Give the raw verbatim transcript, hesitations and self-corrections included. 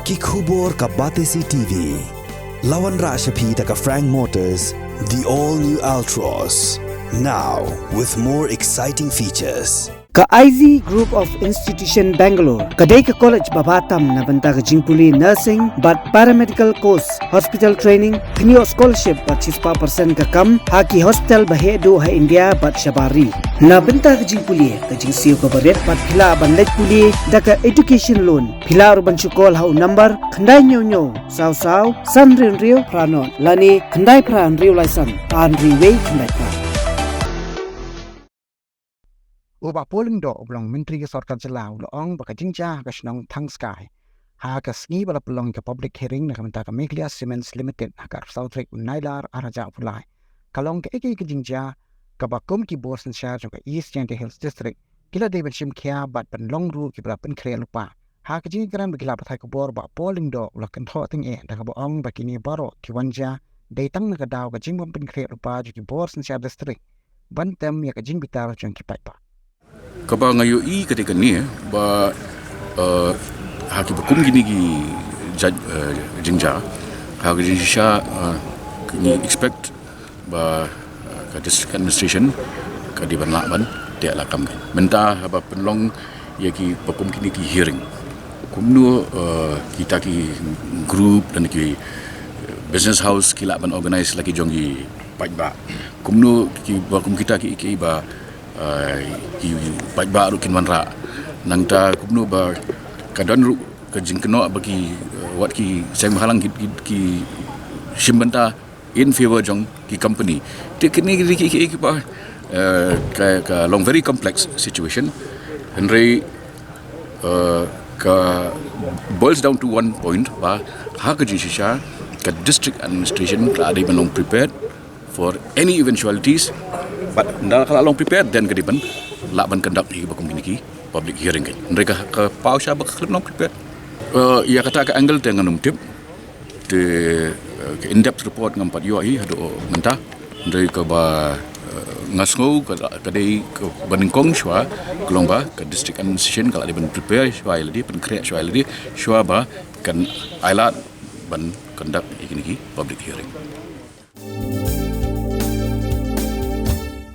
Ki khubor ka Batesi T V. La wanrah sha phi da ka Frank Motors, the all new Altroz. Now with more exciting features. Ka I Z Group of Institution Bangalore ka dei ka college ba bha tam na bynta ka jingpule nursing bad paramedical course, hospital training, pynïoh scholarship bad shispah percent ka kam ha ki hospital ba heh duh ha India bad shabar ri. Na bynta ka jingpule, ka jingsiew kaba rit bad phi lah ban leit pule da ka education loan. Phi lah ruh ban shu call ha u number khyndai hynñiew hynñiew saw saw san hynriew hynriew phra nod lane khyndai phra hynriew lai san ar hynriew wei khyndai phra. U Bah Paul Lyngdoh, uba long Myntri ka Sorkar Jylla, u la ong ba ka jingjia ha ka shnong Thangskai ha ka sngi ba la pynlong ïa ka public hearing na ka bynta ka Meghalaya Cements Limited ha ka arphew saw tarik u Nailar arhajar arphew lai ka long kaei kaei ka jingjia kaba kum ki bor synshar jong ka East Jaintia Hills District ki la dei ban shim khia bad ban long ruh kiba la pynkhreh lypa. Ha ka jingkren bad ki lad pathai khubor, Bah Paul Lyngdoh u la kynthoh tyngeh da kaba ong ba kine baroh ki wan jia dei tang na ka daw ka jingbym pynkhreh lypa jong ki bor synshar district ban tem ïa ka jingbitar jong ki paidbah. Kaba nga ïohi ka dei kane ba, eh, ha kiba kum kine ki jait, eh, jingjia, ha ka jingshisha, eh, ngi expect ba, eh, ka district administration ka dei ban lah ban teh lakam kan. Mynta haba pynlong ïa kiba kum kine ki hearing, kumno, eh, kita ki group lane ki, eh, business house ki lah ban organize la ki jong ki paidbah. Kumno kiba kum kita ki, kiba, eh, ki paidbah ruh kin wanrah. Nangta kumno ba ka don ruh ka jingkynnoh ba ki, eh, wat ki seng bhalang ki, ki, ki shim bynta in favour jong ki company. Te kine ki, ki, ki, kiba, eh, ka, ka long very complex situation. Hynrei, eh, ka boils down to one point ba ha ka jingshisha ka district administration ka la dei ban long prepared for any eventualities. But ynda ka la long prepared, then ka dei ban lah ban conduct ïa kiba kum kine ki public hearing kan. Hynrei ka, ka paw sha ba ka khlem long prepared. Eh, ïa kata ka angle te ngan ym tip. Te, eh, ka in-depth report ngam pat ïoh hi haduh mynta. Hynrei kaba, eh, nga sngew ka, ka dei kaba nyngkong shuwa ka long ba ka district administration ka la dei ban prepare shuwa ïa lade, pynkhreh shuwa ïa lade, shuwa ba kan ailad ban conduct ïa kine ki public hearing.